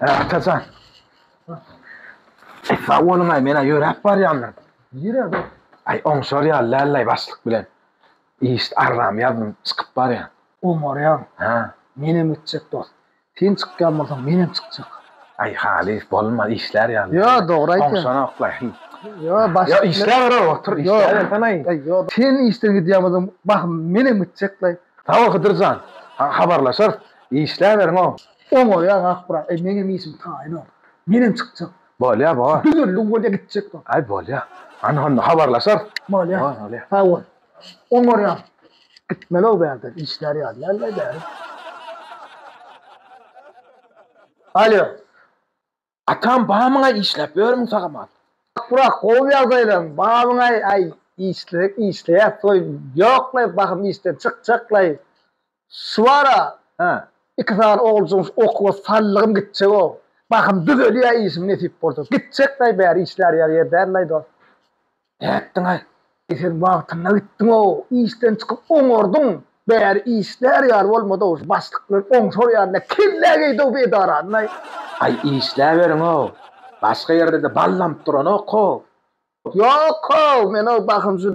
Atajan. Sag boluň-aý, men-ä ýöräp barýandyryn. Nirä dost? Aý, oňşar ýaly däl-laý başlyk bilen. Iş arzamy ýazdym, çykyp barýan. Oňarýaň. Hä. Menem gitjek dost. Sen çykýan bolsaň, menem çykjak. Aý, halys, bolmaz, işlär ýaly. Ýo, dogry aýtýaň. Oňşanok-laý. Ýo, başlyk. Ýo, işläber-ow, otur, işläbersen-aý. Aý, ýo, sen işden gidýän bolsaň, bahym menem gitjek-laý. Sag bol, Hydyr jan. Habarlaşarys. Işläberiň-ow. Oňarýaň, Akmyrat. Aý, meňem işim taýyn-ow. Menem çykjak. Bolýa, bor. Düzeldik bolýa, gitjek dost. Aý, bolýa. Hany, onda habarlaşarys. Bolýa. Bolýa. Sag bol. Oňarýaň. Gitmeli-ow bärden, işlär ýaly däl-le bäri. Alýo. Atam bamyňaý işläp ýörmüň sagaman. Burak gowy ýagdaýlaň bamyňaý aý işlek işleýäs toý ýoklaý bahym işden çykjaklaý şu ara Hä. iki sany oguljygym şu okuwa sallygym gitjegow bahym düzelýä işim nesip bolsa gitjeklaý bäri işlär ýaly ýer dällaý dos. Nätdiňaý? Sen wagtynda gitdiň-ow, işden çykyp oňardyň, bäri işlär ýaly bolmady-ow, şu başlyk bilen oňşar ýaly däl, kellä geýdi-ow bu edarany-aý. Aý, işläberiň-ow, başga ýerde-de bal damyp duranok-ow. Ýok-ow, men-ow bahym şu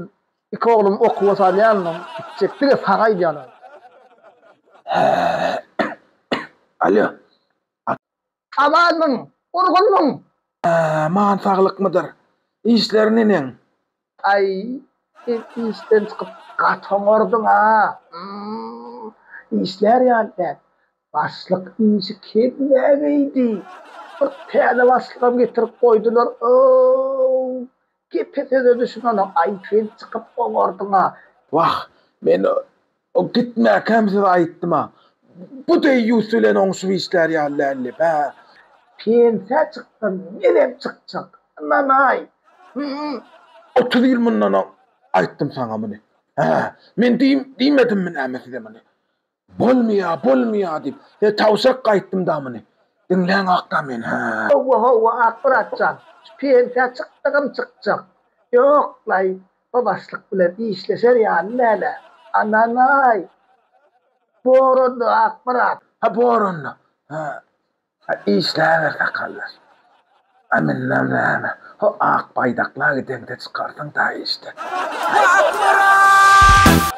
iki oglumy okuwa salýanmyň, gitjek, diňe saňa aýdýan-ow. Hä-ä-ä. Alýo. Amanmyň, gurgunmyň? Aman saglykmydyr? Işler neneň? Aý, sen işden çykyp gaty oňardyň-a. Işlär ýaly däl. Başlyk işi kellä geýdi. Bir täze başlygam getirip goýdular. Ow, gepe-söze düşünenok. Aý, sen çykyp oňardyň-a. Wah, men O gitmäkäm size aýtdym-a. Bu deýýus bilen oňşup işlär ýaly däl diýip, hä? Pensiýa çyksam menem çykjak. Ynanaý. Hü-ü. 30 ýyl mundan öň aýtdym saňa muny. Hä? Men diý, diýmedimmi näme size muny? Bolmaýa, bolmaýa diýip. Size tabşyryk gaýtdym-da muny. Diňläňok-da meni, hä? Hawa, hawa, Akmyrat jan. Şu pensiýa çykdygym çykjak. Ýok-laý, Bu başlyk bilen işleşer ýaly däl-ä. Ananaý! Bor onda, Akmyrat. Ha, bor onda. Ha, işläber sakaldaş. A mindem näme, ho ak baýdakla gideňde çykarsyň-da işden. Akmyrat!